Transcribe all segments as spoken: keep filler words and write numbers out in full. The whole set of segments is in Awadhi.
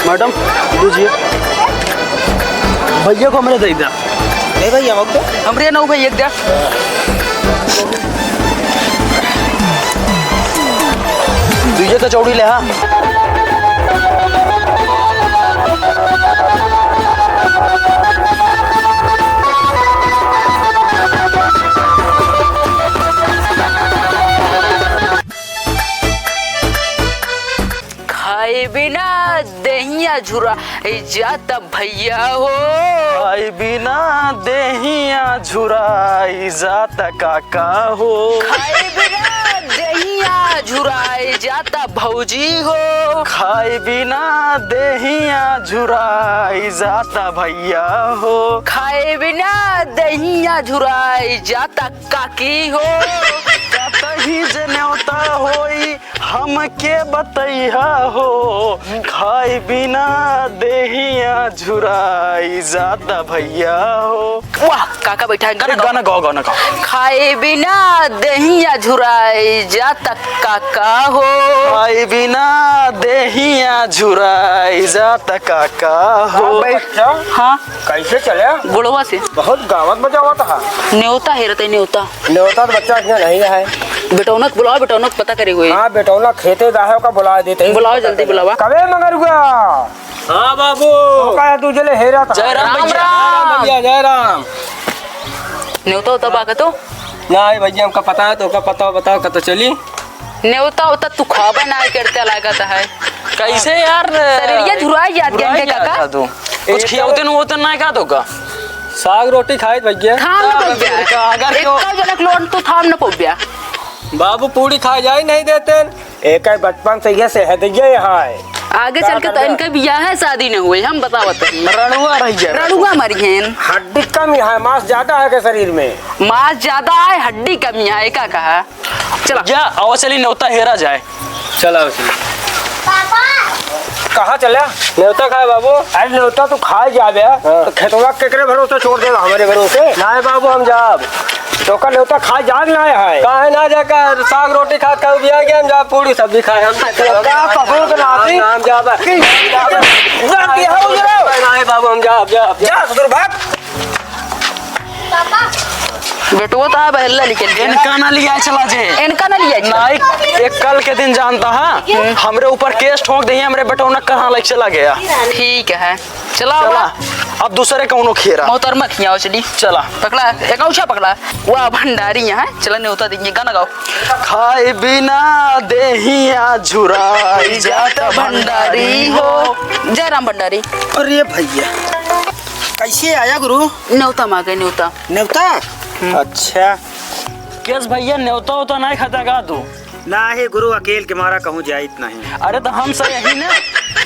मैडम, लीजिए। भैया को हमरे दे द्या। नहीं भैया, मत दो। हमरे नौ भैया द्या। दुइये कचौड़ी ले, हाँ। खाए बिना देहिया झुराई जाता भैया हो। खाए बिना देहिया झुराई जाता काका हो। खाए बिना देहिया झुराई जाता भौजी हो। खाए बिना देहिया झुराई जाता भैया हो। खाए बिना देहिया झुराई जाता काकी हो। कतही जे नेवता होई हमके बतैहा हो, खाए बिना देहिया झुराई जाता भैया हो। वाह, काका बैठा है, गाना एक गाओ। गाना गाओ, गाना गाओ। खाए बिना देहिया झुराई जाता काका हो। खाए बिना देहिया झुराई जाता काका हो। बच्चा, हाँ। कैसे चले? गोड़वा से। बहुत गावत बजावत हा। नेवता हेरत है, नेवता। नेवता तो बच्चा इतना नहीं है। बेटौनक बुलाओ, बेटौनक पता करे हुए। हाँ, बेटौनक खेते गा है, ओका बुला देते हैं। बुलाओ, जल्दी बुलावा। कबे मगरुआ? हाँ बाबू। ओका तू जले हेरत हा। जय राम राम भैया। राम। भैया, जय राम। नेवता होता बा का तो? नहीं भैया, हमका पता है, तो का पता हो, बताओ, का तो चली। नेवता होता तू खाबे ना करते लागत है। कैसे यार? शरीरिया झुराई जात झुराई गया इनके जात काका। है तू। कुछ एक खियावते न होते ना का तो का? साग रोटी खाए भैया। थाम न पौब्या। अगर क्यों? एक जनक लोन तू थाम न पौब्या। बाबू पूरी खा जाए नहीं देते। एक बचपन से ये सेहत ये है। आगे का चल के तो करबे? इनके बियाह है, शादी न हुए, हम बतावत हई। रणुआ रह जाए। रणुआ मरिहन। हड्डी कम है, मांस ज्यादा है के शरीर में। मांस ज्यादा है, हड्डी कम है, एका कहा। चला। जा, आओ चली, नेवता हेरा जाए। चला, आओ चली। कहाँ चला? नेवता खाए बाबू। अरे नेवता तू खाए जाबे, हाँ। तो खेतवा केकरे भरोसे छोड़ देगा, हमारे भरोसे? नाय बाबू, हम जाब। तो का नेवता खाए जाग ना है। काहे ना जाकर साग रोटी खात खाए बिया गया, हम जाब पूरी सब्जी खाए, हम तो का कबूल के नाती? हम जाब। नाय बाबू, हम जाब, जाब। जा ससुर भाग। बेटुआ तो है बहल्ला निकल गया। इनका ना लिया चला जे। इनका ना लिया चला। नाई, एक कल के दिन जानता है, हमरे ऊपर केस ठोंक दे, हमरे बेटौना कहाँ ले चला गया। ठीक है, चला चला। अब दूसरे कौनो खेरा। मोहतरमा खियाओ चली। चला। पकड़ा, एक औछा पकड़ा। वाह भंडारी यहाँ, चला नेवता देंगे, गाना गाओ। खाए बिना देहिया झुराई जाता भंडारी हो। जय राम भंडारी। अरे भैया, कैसे आया गुरु? नेवता मांगे, नेवता। नेवता? हम्म। अच्छा। केस भैया, नेवता होता नहीं खाता का तू? नाही गुरु, अकेल के मारा कहूँ जाइत नहीं। अरे तो हम सही यही ना।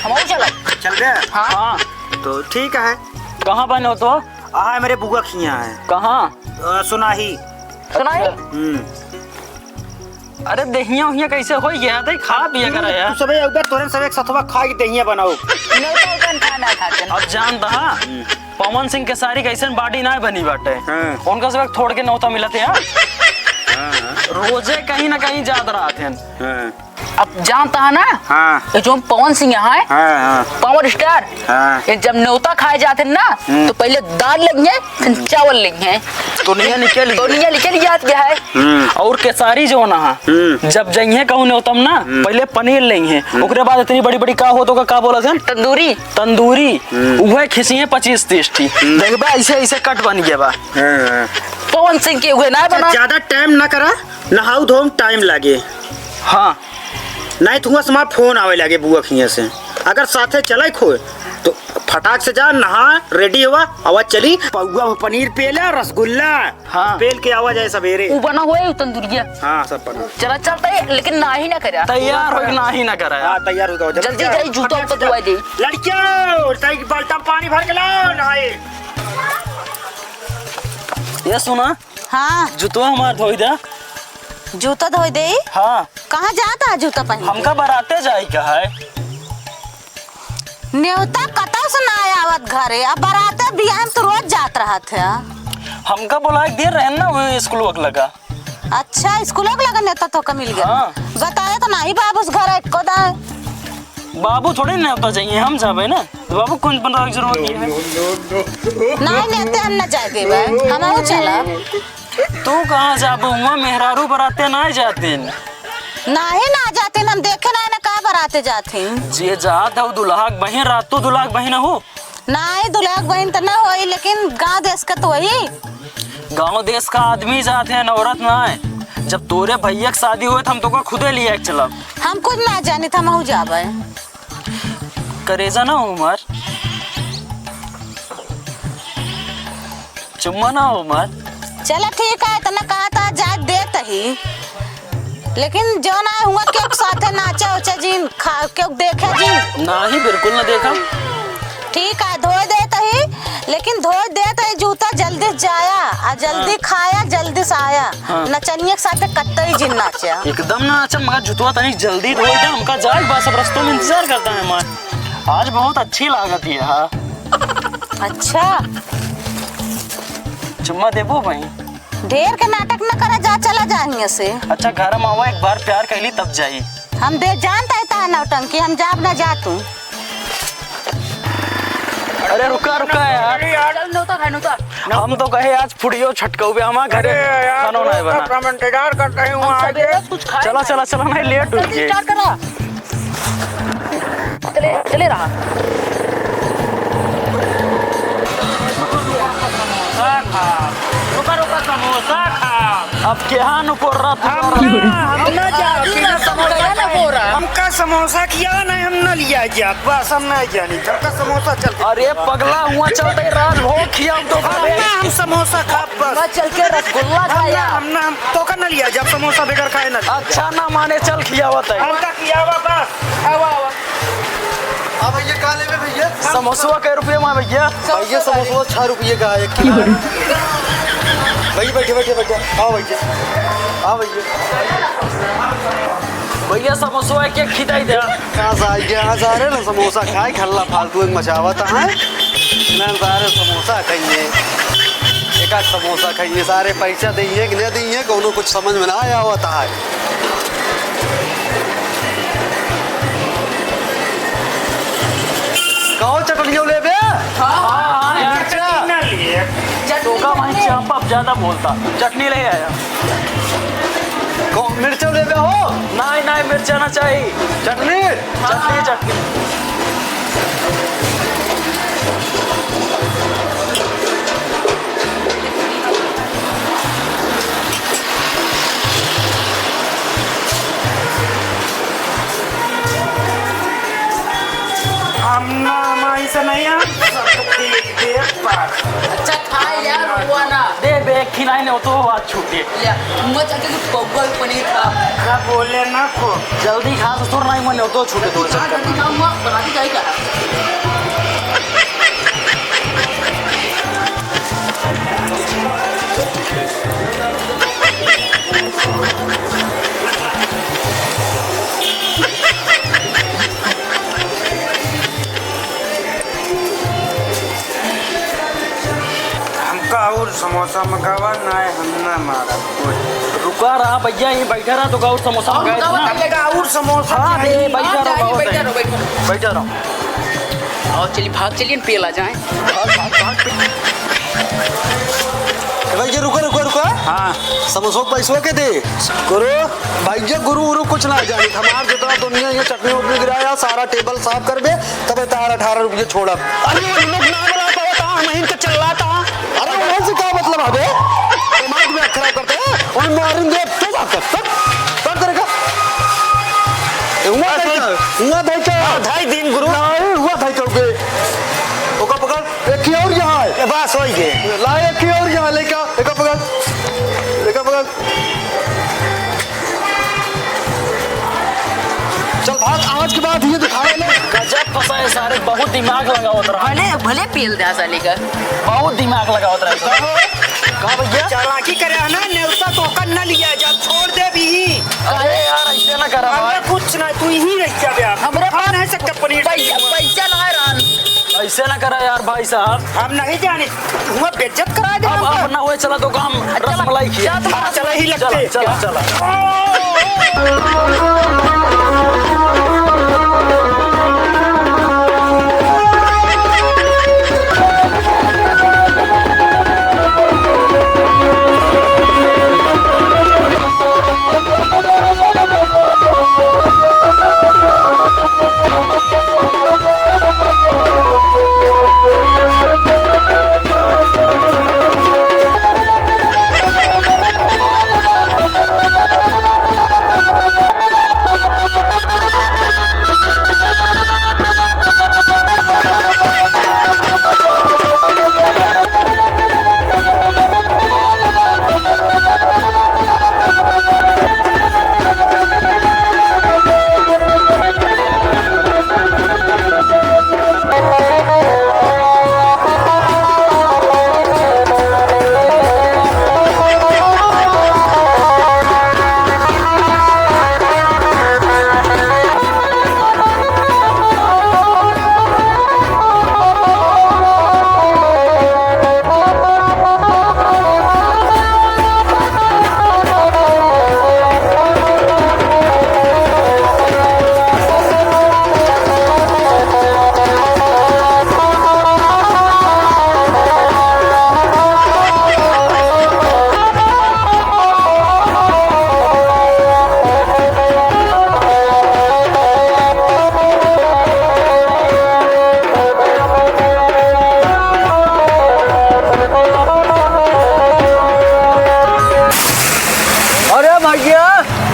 हम और चलब। चल गए? हाँ। हाँ। तो ठीक है। कहाँ बा नेवता? आ, मेरे बुआ खिया है। कहाँ? अ, सुनाही। सुनाही? अच्छा। हम्म। अरे देहिया उहिया कैसे हो गया? देख खा पिया करा यार। तू सबे एक बार तोरे सब एक सथवा खा के देहिया बनाओ। नहीं तो उतन खाना खाते। अब जानता हा, हम्म। पवन सिंह के सारी कैसन बॉडी ना बनी बाटे। हाँ। उनका सब एक थोड़ के नौता मिलत है यार। हाँ, हाँ। रोजे कहीं ना कहीं जात रहत हैं। हाँ। अब जानता है ना, हाँ। ये जो पवन सिंह है, हाँ, हाँ। पावर स्टार, हाँ। ये जब न्योता खाए जाते हैं ना, हम्म। तो पहले दाल लेंगे, फिर चावल लेंगे। दुनिया निकल गई। दुनिया निकल जात गया है। हम्म। और केसारी जो ना, हम्म। जब जइहे कहूँ न्योतम ना, हम्म। पहले पनीर लेंगे, हम्म। ओकरे बाद इतनी बड़ी बड़ी का हो तो का, का बोला थे? तंदूरी। तंदूरी। हम्म। उहे खिसिए पच्चीस तीस ठी। हम्म। देखबा ऐसे ऐसे कट बन गया बा। हाँ, हाँ। पवन सिंह के उहे ना अच्छा, बना। ज्यादा टाइम ना करा, नहाऊ धोम टाइम लागे। हाँ। नहीं तो हुआ से हमार फोन आवे लागे बुआ खिया से। अगर साथे चले खोए तो फटाक से जा, नहा, रेडी हुआ, आवाज चली, पौवा पनीर पेला, रसगुल्ला, हाँ। पेल के आवाज आए सवेरे। उ बना हुए उ तंदूरिया। हाँ, सब बना। चला चलता है, लेकिन ना ही ना करे। तैयार हो ना ही ना करे। हाँ, तैयार हो जाओ। जल्दी जल्दी जाई, जूता उता धुआ दे। लड़कियों, ताई की बाल्टा में पानी भर के लाओ, नहाए। ये सुना, हाँ। जूतवा हमार धोई दे। जूता धोई दे? हाँ। कहाँ जाता है जूता पहन के? हमका बराते जाए का है। नेवता कतौ से ना आवत घरे, अब बराते बियाह में तो रोज जात रहत है। हमका बोला के दे रहे ना वो स्कूल वक लगा। अच्छा, स्कूल वक लगा नेवता तो का मिल गया? हाँ। बताया तो नहीं बाबू उस घर एको दाए। बाबू थोड़े नेवता जाइए, हम जाबे ना। तो बाबू कौन बंदा की जरूरत है? नहीं नेवते हम ना जाए देबे, हम चला। तू कहाँ जाबू? हुआ मेहरारू बराते ना जाते। नाही ना जाते, हम देखे ना, ना का बराते जाते। जे जात हो दुल्हा के बहिन, रात तू दुल्हा के बहिन हो। नाही, दुल्हा के बहिन त ना होई, लेकिन गाँव देश का तो होई। गाँव देश का आदमी जात है, औरत ना है। जब तोरे भैया के शादी होए, तो हम तोका खुदे लिए के चलब। हम कुछ ना जानी, हम हूँ जाबे। करेजा ना हो हमार, चुम्मा ना हो हमार। चला ठीक है, इतना कहा था, जाए देत ही। लेकिन जो ना हुआ, क्यों साथे नाचा उचा जिन, खा, क्यों देखे जिन? नाही, बिल्कुल ना देखा। ठीक है, धोए देत ही, लेकिन धोए देत ही जूता जल्दी जाया, आ जल्दी हाँ। खाया, जल्दी से आया। हाँ। नचनिया के साथे कत्तई जिन नाचा। एकदम ना नाचा, मगर जुतवा तनी जल्दी धोए दे, हमका जाए बा, सब रस्तों में इंतजार करता है हमार। आज बहुत अच्छी लागत ही, हाँ। अच्छा। चुम्मा देबो भाई? ढेर के नाटक न करा, जा, चला जा हियां से। अच्छा, घर में आवा, एक बार प्यार कैली तब जाई। हम दे जानता है तार नौटंकी, हम जाब ना जा तू। अरे रुका, रुका यार। यार, चल, नौता खाए, नौता। हम तो कहे आज फुड़ियो छटकौबे, हमारे घरे अरे यार, खानो नहीं बना। हम इंतजार करते हैं हम वहाँ सवेरे आके। कुछ खाए चला, ना। चला, चला, नहीं, लेट हो जल्दी गए। स्टार्ट करा। चले, चले रहा। समोसा खा। रुका, रुका, समोसा खा। अब केहान ऊपर रहा हम ना, हम ना जा, अभी ना समोसा समोसा ना खाए। बोल रहा। हमका समोसा किया नहीं, हम ना लिया गया। बस हम नहीं जानी। हमका समोसा चल। अरे पगला, हुआ चलते रात हो खिया तो हम ना, हम समोसा खा बस। मैं चल के रसगुल्ला हम ना, खाया। हम ना, हम तो का ना लिया जब समोसा बगैर खाए ना। अच्छा ना माने, चल खियावत है। हमका खियावा बस। आवा, आवा। हाँ भैया, का लेबे भैया? समोसवा कै रुपये में भैया? भैया, समोसवा छह रुपये का है, एक किलो। भैया, बैठे, बैठे, बैठे। हाँ भैया, हाँ भैया। भैया, समोसवा एक, एक खिदाई दे। कहाँ से आई गया? हाँ, सारे ना समोसा खाए, हल्ला फालतू एक मचावत है। ना सारे समोसा खाइए, एक आध समोसा खाइए, सारे पैसा देइए कि नहीं देइए, कोनो कुछ समझ में ना आवत है। कहो चटनियो लेबे? हाँ, हाँ, यार, मिर्चा? चटनी ना लिए। चटनी तोका भाई चटनी। चापा ज्यादा बोलता। चटनी ले आया। कहो, मिर्चा लेबे हो? नहीं, नहीं, मिर्चा ना चाहिए। चटनी? चटनी, चटनी। हम ना, हम ऐसे नहीं, हम सब देख, देख पास। अच्छा, खा यार, हुआ ना। दे बे, खिलाई ने, वो तो आज छूटे। ले, मुँह चल के तू पौवा पनीर खा। का बोले ना को। जल्दी खा, ससुर, नहीं, मने तो छूटे, तो खा, चक्कर। जल्दी खा, मुँह बना दी जाएगा। हमका और समोसा मंगावा, ना हम ना मारा कोई। रुका रहा भैया, ये बैठा रहा तो और समोसा हम मंगाए थे ना। मंगावा, हमका और समोसा हाँ, चाहिए। दे, बैठा हाँ, रहो, चाहिए, बहुत बैठा है। रहो, बैठा रहो। बैठा रहो। और चलिए, भाग चलिए, पेला जाए। भाग, भाग, भाग। ए भाई, ये रुको, रुको, रुको। हाँ। समोसो के पैसवा के दे। गुरु। भैया, गुरु उरु कुछ ना जानी। हमार जितना दुनिया ये चटनी उटनी गिराया, सारा टेबल साफ करबे, तबे तार अठारह रुपये छोड़ब। अरे, वो लोग ना बोला पावत, हाँ, हम इनके चिल्लाता। अरे, वहाँ से क्या मतलब है बे? दिमाग में खराब करते हैं। उन मारेंगे, तू बात कर। सब, सब करेगा। ए, हुआ बस, था बस। क्या? हुआ था क्या? हाँ, ढाई दिन, गुरु। नहीं, हुआ था क्या, ओके। ओका पकड़। एक ही और यहाँ है। ए, बस, हो ही गए। ला, एक ही और यहाँ लेके आ। लेके पकड़। लेके पकड़। चल भाग, आज के बाद ये दिखावे ले। गजब फंसा है सारे, बहुत दिमाग लगावत रहा। भले, भले पेल दे साले का। बहुत दिमाग लगावत रहा। का भैया? चालाकी करे है ना, नेवता तो ओकर न लिया जा, छोड़ दे भी। अरे यार, ऐसे ना करा भाई। कुछ ना, तू यहीं रह जा बे। हमरे पास नहीं सकता पनीर। पैसा, पैसा ना है रान। ऐसे ना करा यार भाई साहब। हम नहीं जाने, हुआ बेइज्जत करा दे अब, हमका। अब ना हुए, चला तो काम चला, रसमलाई खिया। चला, हाँ, चला ही लगते। चला, चला, चला।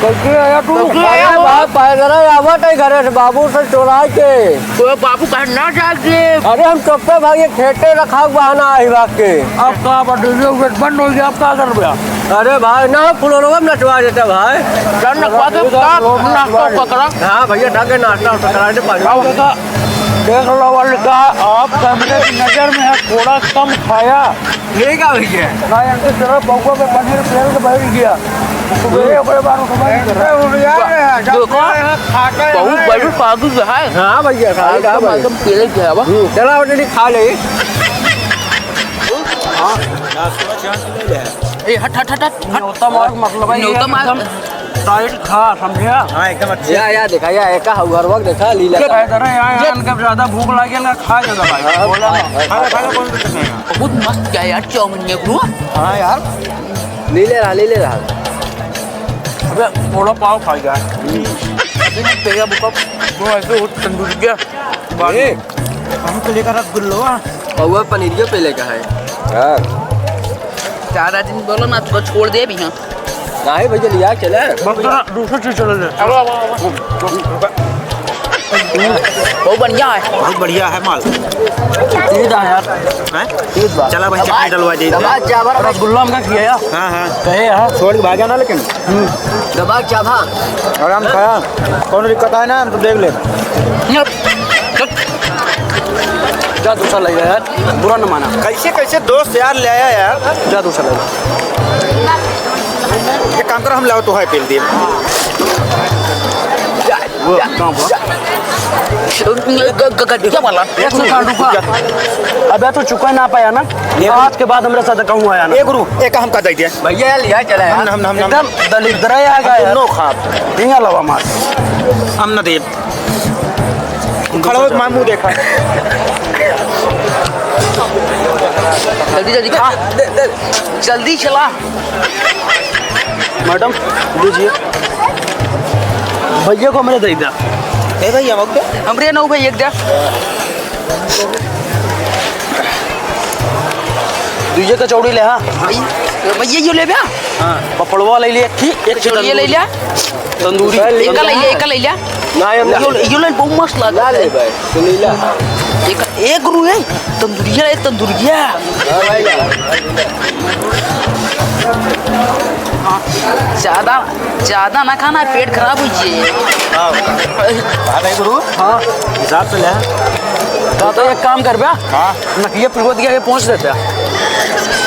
कैसे आया तू? कैसे आया अरे हो? बाप, पैदल आवत है घरे से, बाबू से चोराइ के। तो बाबू कहे ना जाए दे। अरे हम चुप्पे भाई, ये खेते रखा हुआ है ना, अही बात के। अब का बा, डीजे उजे बंद हो गया, अब का कर भैया? अरे भाई, ना फुलौरवा में नचवा देते भाई। चल नचवा दे, अरे का बाप, नाश्ता बाप। पकड़ा? हाँ भैया, ढंग के नाश्ता उस्ता करा दे, पानी। अब का, देख लो वाले का, आप कैमरे की नजर में है, थोड़ा कम खाया। ठीक है भैया। ना, इनके तरफ बउआ के पनीर फेल के बैठ गया। सुबह ओकरे बाद उठवा के रहा। देखो, बहुत बड़ी पागल है। हाँ भैया, खा ले, खा एकदम, भाई। एकदम पेले गया बा। हम्म, चला, already खा ले। हाँ। ए, हट, हट, हट, हट। न्योता मार, मतलब है, न्योता मार। एकदम tight खा, समझा? हाँ, एकदम अच्छे। या, या, देखा, या, एका हउ, हर वक्त देखा, लीला ये का। बेहतर है, यहाँ, ये यहाँ इनके ज्यादा भूख लगे ना, खा ज्यादा भाई। हाँ, बोला ना। हाँ, हाँ। खा ले, खा ले, कोई दिक्कत नहीं है। बहुत मस्त क्या यार, चाउमीन ये गुरु। हाँ यार। ले ले रहा, ले ले रहा। अबे, थोड़ा पाव खा गया। अभी मैं तेरा बुका, वो ऐसे हो तंदूरी क्या? ए। हम तो लेकर रसगुल्लो, हाँ। पौवा पनीरियो पे लेकर है। हाँ। ज्यादा दिन बोलो ना, तो छोड़ दे भी, हाँ। काहे भैया लिया चले? बस थोड़ा दूसरी चीज चले ले। अब, अब, अब, अब। बहुत बढ़िया है। बहुत बढ़िया है माल। ईद आ यार। हैं? ईद बा। चला भाई, चटनी डलवा दे। दबा चावल। रसगुल्ला हमका खिया। हाँ, हाँ। कहे यार। छोड़ के भागा ना लेकिन। हम्म। दबा चाभा। आराम खाया। कौनो दिक्कत आए ना, हम तो देख ले। जा दूसरा ले यार, बुरा न माना। कैसे, कैसे दोस्त यार ले आया यार? जा दूसरा ले। एक काम करो, हम लाओ तो है पेल दिए। वो, कहाँ हुआ? ग-, ग-, गड्ढा वाला। एक second रुका। अबे तो चुका ना पाया ना, ये आज के बाद हमरे साथ कहूँ आया ना। एक रू, एक हमका दे दिया। भैया, लिया चला यार। हम, हम, हम, हम। एकदम दलिद्र है यार, हम यार। नो खाब। नहीं अलावा मार। हम न देब। खड़ा होके मार मुंह देखा। जल्दी, जल्दी खा। दे, दे। जल्दी चला। मैडम, लीजिए। भैया को हमरे दे द्या। ए भैया, मग दे। हमरे नौ भैया के द्या। दुइये कचौड़ी ले, हाँ। भाई, भैया, यो ले बे। हाँ। पपड़वा ले लिया, ठीक, एक कचौड़ी ले लिया। तंदूरी। एका ले लिया, एका ले लिया। ना, हम ना। यो, यो ले, बहुत मस्त लगा ना ले भाई, तू ले ला। एक, एक रू है, तंदूरिया है, तंदूरिया। हाँ भाई, ला। ज्यादा, ज्यादा ना खाना, पेट खराब होइ जाए। हाँ। हाँ भाई गुरु। हाँ। हिसाब से ले। तो, तो एक काम कर बे। हाँ। नकिया पिलवत गया, ये पहुँच देते हैं।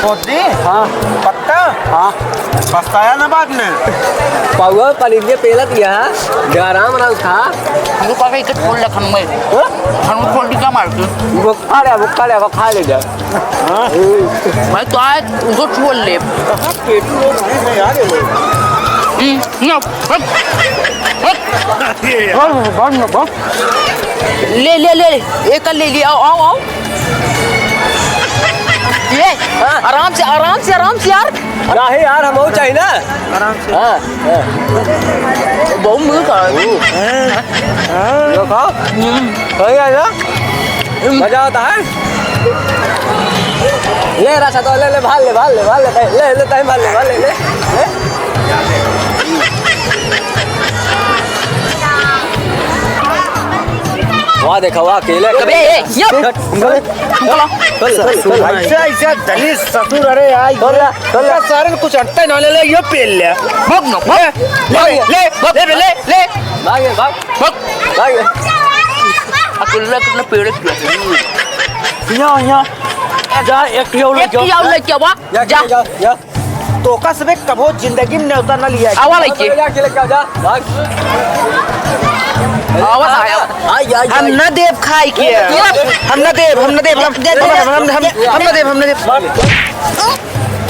पहुँच दी? हाँ। पक्का? हाँ। पछताया ना बाद में। पाउआ पनीर के पेलत गया, आराम आराम खा। हमको कहा कि छोड़ ले खन में। हाँ? खन में छोड़ दी क्या मार के? वो खा ले, वो खा ले, वो खा ले जा। हाँ? भाई तो आए, उसको छोड़ ले। कहाँ पेटू लोग हैं यार ये लोग? हम्म, ना, हट, हट। भाग, भाग, भाग। ले, ले, ले, एक ले लिया, आओ, आओ, आओ। ये, हाँ। आराम से, आराम से, आराम से यार। नहीं यार, हम और चाहिए ना। आराम से। हाँ, हाँ। बहुत मीठा है। हम्म। हाँ। लो खाओ। हम्म। सही है ना? मजा आता है। ले रहा था तो ले, ले, भाल ले, भाल ले, भाल ले, ले, ले, time भाल ले, भाल ले, ले, ले। वाह, देखा, वाह, अकेले, अबे, ए, ये। चल, चल, चल, चल। ऐसा, ऐसा दलित ससुर, अरे यार, चल, चल। सारे ने कुछ अंतर ना ले ले, ये पेल ले। भाग ना, भाग। ले, ले, ले, ले, ले, ले। भाग, भाग। भाग। भाग। अकेला, अकेला पेड़ किया। यहाँ, यहाँ। जा, एक किलो एक लेके आओ। किलो लेके आवा। जा, जा। जा, जा। तोका सबे कबो जिंदगी में नेवता न लिया। आवा लइके। जा, जा, जा, जा। भाग। आवा, आया। आ, आ, आ, हम आ। न देब खाई के। हम न देब, हम न देब, हम, दे, दे, हम, हम, हम, हम न देब, हम न देब।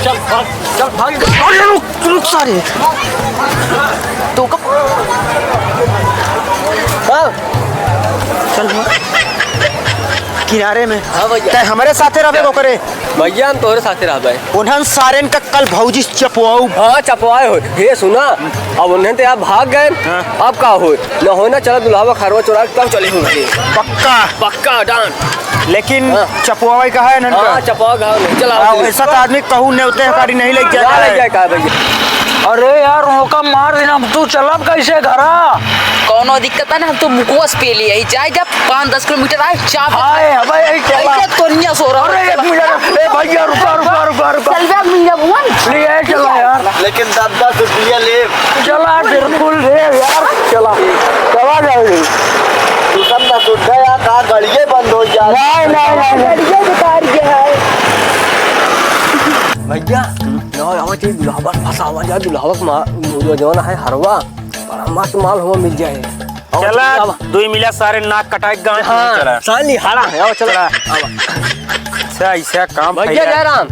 चल, भाग, चल, भाग। अरे रुक, रुक सारे। तो कब? हाँ। चल, हाँ। किनारे में। हाँ भैया। तै हमरे साथे रहबे को करे। भैया, हम तोहरे साथे रहबे। उन्हन सारेन का कल भौजी चपवाऊ। हाँ, चपवाए हो। हे सुना, अब उन्हन तो यार भाग गए। हाँ। अब का हो? न हो ना, चला दुल्हावा खरवा चोरा के तब चले होंगे। पक्का। पक्का, done। लेकिन हाँ। चपवावे का है इन्हन का? हाँ, चपवा का है, चला, हाँ, चला। ऐसा तो आदमी कहूँ नेवते हकारी नहीं लेके ना जाता ले है। जाए का भैया? अरे यार, ओका मार देना, हम तू चलब कैसे घरा? कौनो दिक्कत है ना, हम तो मुकवा से पी लिए, जाए जब पाँच दस किलोमीटर आए, चाप हाय, अबे, यही चला। ऐसे तोरिया सो रहा अरे, है। एक मिनट, ए भैया, रुका, रुका, रुका, रुका। चल बे, मिल जा भुवन। ले, ए, चला यार। लेकिन दस दस रुपया ले। चला, बिल्कुल ले यार, चला। चला जाओ रे। तू सब ना सुन रहा यार, कहाँ गड़िए बंद हो जाए। नहीं, नहीं, नहीं, नहीं। गड़िए बेकार के है। भैया, ना, आवा चाहिए दुल्हावा, फंसावा जा दुल्हावा के माँ, वो जौन है हरवा। बड़ा मस्त माल हुआ मिल जाए। और चला, चला। दुई मिला सारे नाक कटाए गांठ में हाँ, चला। साली हाड़ा है, आओ चला। चला। आवा। अच्छा, ऐसा काम भैया फैला। जयराम।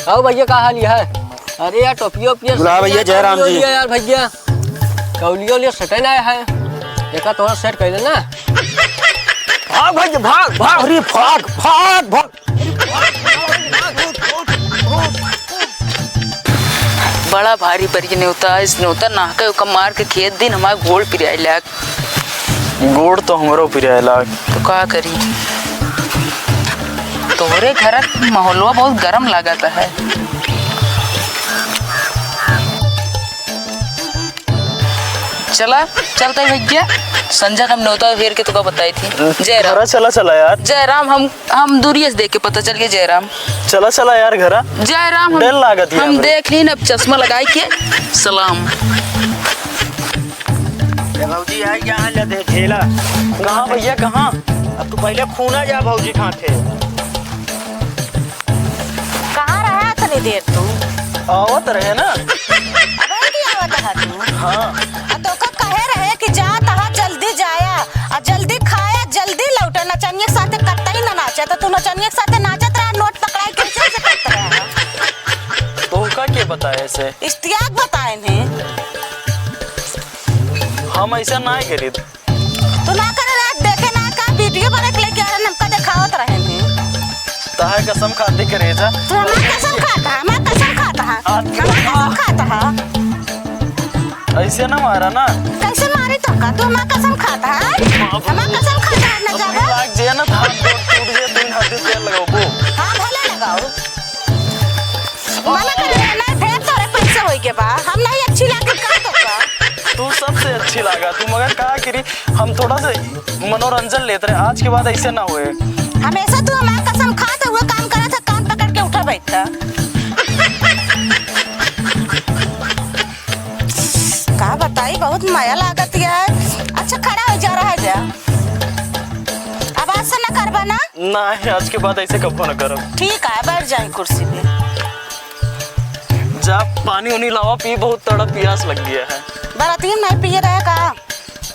आओ भैया, का हाल है? अरे यार, टोपियो ओपियो बुला सही भैया, है, जयराम कौलियो जी। लिया यार भैया। कौलियो लिया सटे ना है। देखा थोड़ा सेट कर लेना। भाग भैया, भाग, भाग। अरे भाग, भाग, भाग। बड़ा भारी बरी नेवता, इस नेवता नाहके ओका मार के खेत दिन हमार गोड़ पिराए लाग। गोड़ तो हमरो पिराए लाग। तो का करी? तोहरे घर क माहौलवा बहुत गरम लागत है। चला, चलते भैया, संझा का हम नेवता हेर के तोका बताई थी। जय राम। घरा चला, चला यार। जय राम, हम, हम दूरिये से देख के पता चल गया, जय राम। चला, चला यार घरा। जय राम, हम, डर लागत है हम हमरे। देख लीन अब चश्मा लगाई के। सलाम। ए भौजी, आई यहाँ ले दे झेला। कहाँ भैया, कहाँ? अब तू पहले खूना जा भौजी खाते। कहाँ रहा इतनी देर तू? आवत रहे ना। अबे की आवत रहा तू? हाँ। आ तोका कहे रहे कि जा तहा जल्दी जाया, आ जल्दी खाया, जल्दी लौटे। नचनिया के साथे कतई ना नाचे, तो तू नचनिया के साथे नाचत रहा, नोट पकड़ाई कैसे से करत रहा? तोहका के बताए से? इश्तियाक बताए ने। हम ऐसा ना करी। तू ना करे रहे, देखे ना का वीडियो बना के लेके आ रहे, हमका देखावत रहे ने। तहार कसम खाते करेजा। तू हमार कसम खाता है, हमार कसम खाता है, आ, हमार कसम खाता है। ऐसे ना मारा ना। कैसे मारी तोका? तू हमार कसम खाता है, हमार कसम खाता है, ना अबे जाबो। लाग जे ना, हाथ गोड़ टूट जे, तुम हाथ तेल लगाओ। हाँ, भले लगाओ। मना करे ना, ढेर तोरे पैसे होई के बा। हम नहीं अच्छी लागे का तोका? तू सबसे अच्छी लागा तू, मगर का करी, हम थोड़ा सा मनोरंजन लेत रहे। आज के बाद ऐसे ना होए। हमेशा तू हमार कसम खात हुए काम करत है, कान पकड़ के उठा बैठा। का बताई, बहुत मया लागत है। अच्छा, खड़ा हो जा रहा है जा। अब आज से ना करबा ना? ना, आज के बाद ऐसे कबो ना करब। ठीक है, बैठ जाए कुर्सी पे। जा, पानी उनी लावा, पी, बहुत तड़प पियास लग गया है। बरतिया में नहीं पिए रहे का?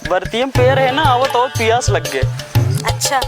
बरतिया में पिए रहे ना, आवत आवत पियास लग गए। अच्छा,